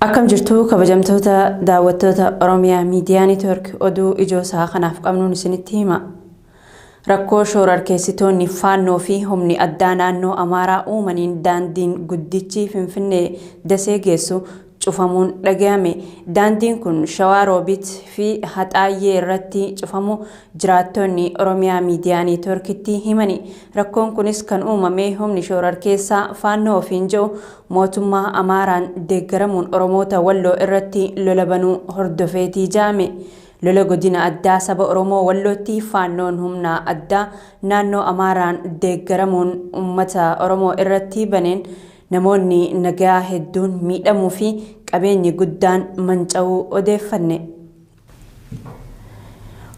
Akkam jirtu kabajamtoota daawwattoota Oromiyaa Miidiyaa Neetwoork, oduu ijoo isaa kanaaf qabnuun isinitti hima. Rakkoo shoorarkeessitoonni Faannoo fi humni addaa naannoo Amaaraa uumaniin daandiin guddichi Finfinnee Dasee geessu cufamuun dhagahame. Daandiin kun Shawaa Roobiit fi Haxaayyee irratti cufamu jiraattonni Oromiyaa Miidiyaa Neetwoorkitti himani. Rakkoon kunis kan uumame humni shoorarkeessaa Faannoo ofiin jedhu mootummaa Amaaraan deeggaramuun Oromoota Walloo irratti lola banuu hordofeetii jedhame. Lola godina addaa saba Oromoo Wallootti Faannoon humna addaa naannoo Amaaraan deeggaramuun uummata Oromoo irratti baneen namoonni nagaa hedduun miidhamuu fi qabeenyi guddaan manca'uu odeeffanne.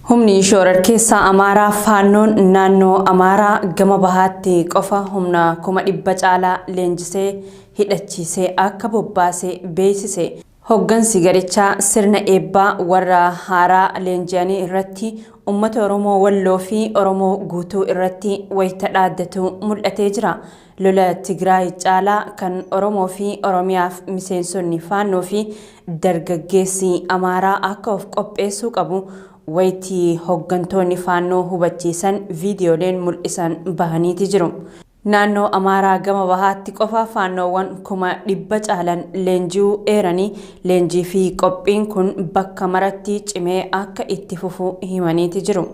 Humni shoorarkeessaa Amaaraa Faannoon naannoo Amaaraa gama bahaatti qofa humna 100,000 caalaa leenjisee hidhachiisee akka bobbaase beeksise. Hoggansi garichaa sirna eebbaa warra haaraa leenji'anii irratti uummata Oromoo Walloo fi Oromoo guutuu irratti wayita dhaaddatu mul'atee jira. Lola Tigraay caalaa kan Oromoo fi Oromiyaaf miseensonni Faannoo fi dargaggeessi Amaaraa akka of qopheessuu qabu wayitii hoggantoonni Faannoo hubachiisan viidiyooleen mul'isan bahaniiti jiru. Naannoo Amaaraa gama bahaatti qofa faannoowwan 100,000 caalan leenji'uu eeranii, leenjii fi qophiin kun bakka maratti cimee akka itti fufu himaniiti jiru.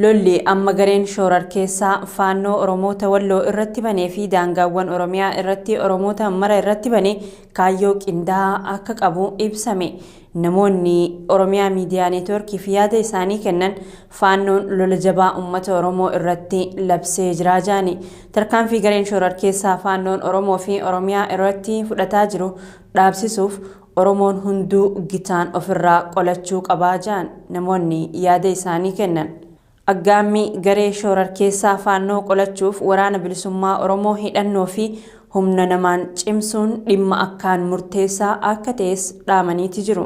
Lolli amma gareen shoorarkeessaa Faannoo Oromoota Walloo irratti banee fi daangaawwan Oromiyaa irratti Oromoota mara irratti banee kaayyoo qindaa'aa akka qabu ibsame. Namoonni Oromiyaa Miidiyaa Neetwoorkiif yaada isaanii kennan Faannoon lola jabaa uummata Oromoo irratti labsee jira jedhani. Tarkaanfii gareen shoorarkeessaa Faannoon Oromoo fi Oromiyaa irratti fudhataa jiru dhaabsisuuf Oromoon hunduu gitaan ofirraa qolachuu qabaa jedhan namoonni yaada isaanii kennan. Aggaammii garee shoorarkeessaa Faannoo qolachuuf waraana bilisummaa Oromoo hidhannoo fi humna namaan cimsuun dhimma akkaan murteessaa akka ta'es dhaamaniiti jiru.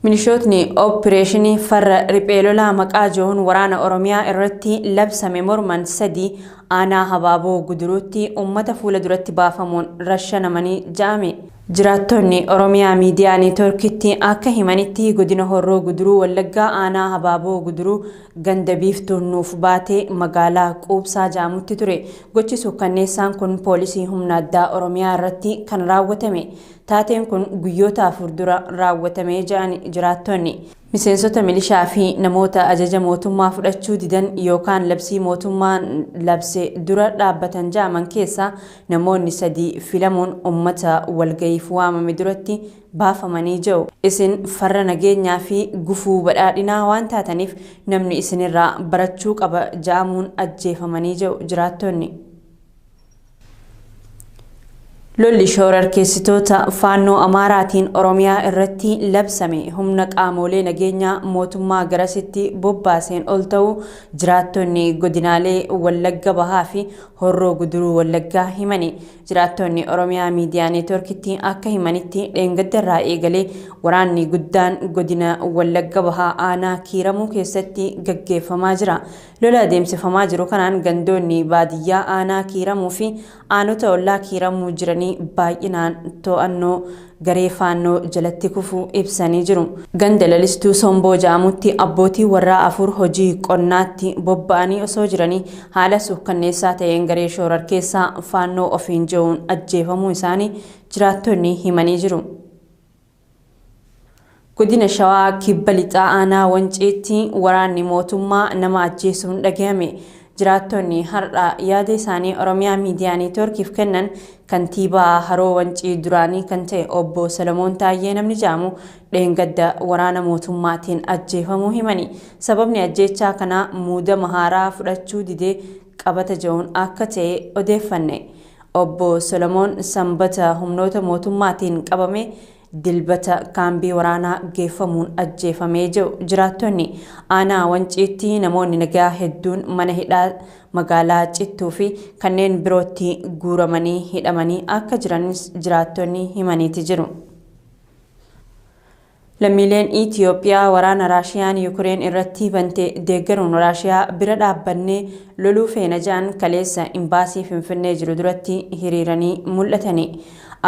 Milishootni ooppireeshinii farra riphee lolaa maqaa jiruun waraana Oromiyaa irratti labsame morman 3 aanaa Habaaboo Guduruutti uummata fuula duratti baafamuun rashanamanii ja'ame. Jiraattonni Oromiyaa Miidiyaa Neetwoorkitti akka himanitti godina Horroo Guduruu Wallaggaa aanaa Habaaboo Guduruu ganda biiftuun nuuf baatee magaalaa Quubsaa jedhamutti ture. Gochi suukkanneessaan kun poolisii humna addaa Oromiyaa irratti kan raawwatame. Taateen kun guyyoota 4 dura raawwatamee jedhan jiraattonni. Miseensota milishaa fi namoota ajaja mootummaa fudhachuu didan yookaan labsii mootummaan labse dura dhaabbatan jedhaman keessaa namoonni 3 filamuun uummata walga'iif waamame duratti baafamanii jiru. Isin farra nageenyaa fi gufuu badhaadhinaa waan taataniif namni isinirraa barachuu qaba jedhamuun ajjeefamanii jiru jiraattonni. Lolli shoorarkeessitoota Faannoo Amaaraatiin Oromiyaa irratti labsame humna qaamolee nageenyaa mootummaa garasitti bobbaaseen ol ta'uu jiraattonni godinaalee Wallagga Bahaa fi Horroo Guduruu Wallaggaa himani. Jiraattonni Oromiyaa Miidiyaa Neetwoorkitti akka himanitti dheengadda irraa eegalee waraanni guddaan godina Wallagga Bahaa aanaa Kiiramuu keessatti gaggeeffamaa jira. Lola adeemsifamaa jiru kanaan gandoonni baadiyyaa aanaa Kiiramuu fi aanota ollaa Kiiramuu jiranii baay'inaan to'annoo garee Faannoo jalatti kufuu ibsanii jiru. Ganda lalistuu Somboo jedhamutti abbootii warraa 4 hojii qonnaatti bobba'anii osoo jiranii haala suukkanneessaa ta'een garee shoorarkeessaa Faannoo ofiin jiruun ajjeefamuu isaanii jiraattonni himanii jiru. Godina Shawaa Kibba Lixaa aanaa Wanciitti waraanni mootummaa nama ajjeesuun dhagahame. Jiraattonni har'a yaada isaanii Oromiyaa Miidiyaa Neetwoorkiif kennan kantiibaa Haroo Wancii duraanii kan ta'e obbo Solomoon Taayyee namni jedhamu dheengadda waraana mootummaatiin ajjeefamuu himani. Sababni ajjeechaa kanaa muudama haaraa fudhachuu didee qabata jiruun akka ta'e odeeffanne. Obbo Solomoon sanbata humnoota mootummaatiin qabame dilbata kaambii waraanaa geeffamuun ajjeefamee jiru. Jiraattonni aanaa Wanciitti namoonni nagaa hedduun mana hidhaa magaalaa Cittuu fi kanneen birootti guuramanii hidhamanii akka jiranis jiraattonni himaniiti jiru. Lammiileen Itiyoophiyaa waraana Raashiyaan Yukureen irratti bante deeggaruun Raashiyaa bira dhaabbannee loluu feena ja'an kaleessa imbaasii Finfinnee jiru duratti hiriiranii mul'atani.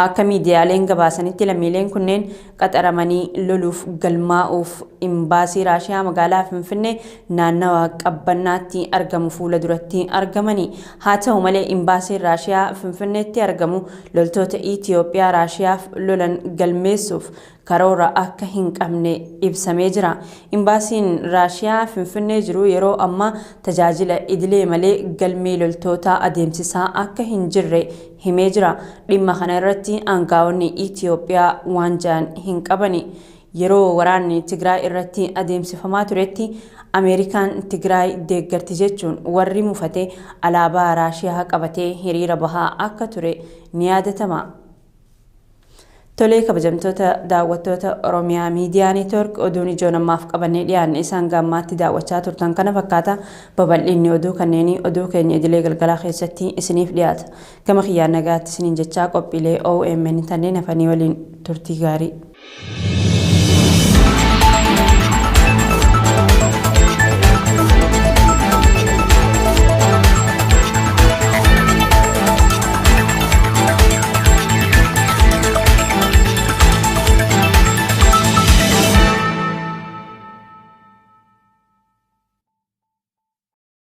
Akka miidiyaaleen gabaasanitti lammiileen kunneen qaxaramanii loluuf galmaa'uuf imbaasii Raashiyaa magaalaa Finfinnee naannawa Qabbannaatti argamu fuula duratti argamani. Haa ta'u malee, imbaasiin Raashiyaa Finfinneetti argamu loltoota Itiyoophiyaa Raashiyaaf lolan galmeessuuf karoora akka hin qabne ibsamee jira. Imbaasiin Raashiyaa Finfinnee jiru yeroo ammaa tajaajila idilee malee galmee loltoota adeemsisaa akka hin jirre himee jira. Dhimma kana irratti aangaa'onni Itiyoophiyaa waan ja'an hin qabani. Yeroo waraanni Tigraay irratti adeemsifamaa turetti Ameerikaan Tigraay deeggarti jechuun warri mufate alaabaa Raashiyaa qabatee hiriira bahaa akka ture ni yaadatama. Tolee, kabajamtoota daawwattoota Oromiyaa Miidiyaa Neetwoork, oduun ijoon ammaaf qabannee dhiyaanne isaan gammaatti daawwachaa turtan kana fakkaata. Babal'inni oduu kanneenii oduu keenya idilee galgalaa keessatti isiniif dhiyaata. Gama kiyyaan nagaatti isiniin jechaa, qophiilee OMN kanneen hafanii waliin turtii gaarii.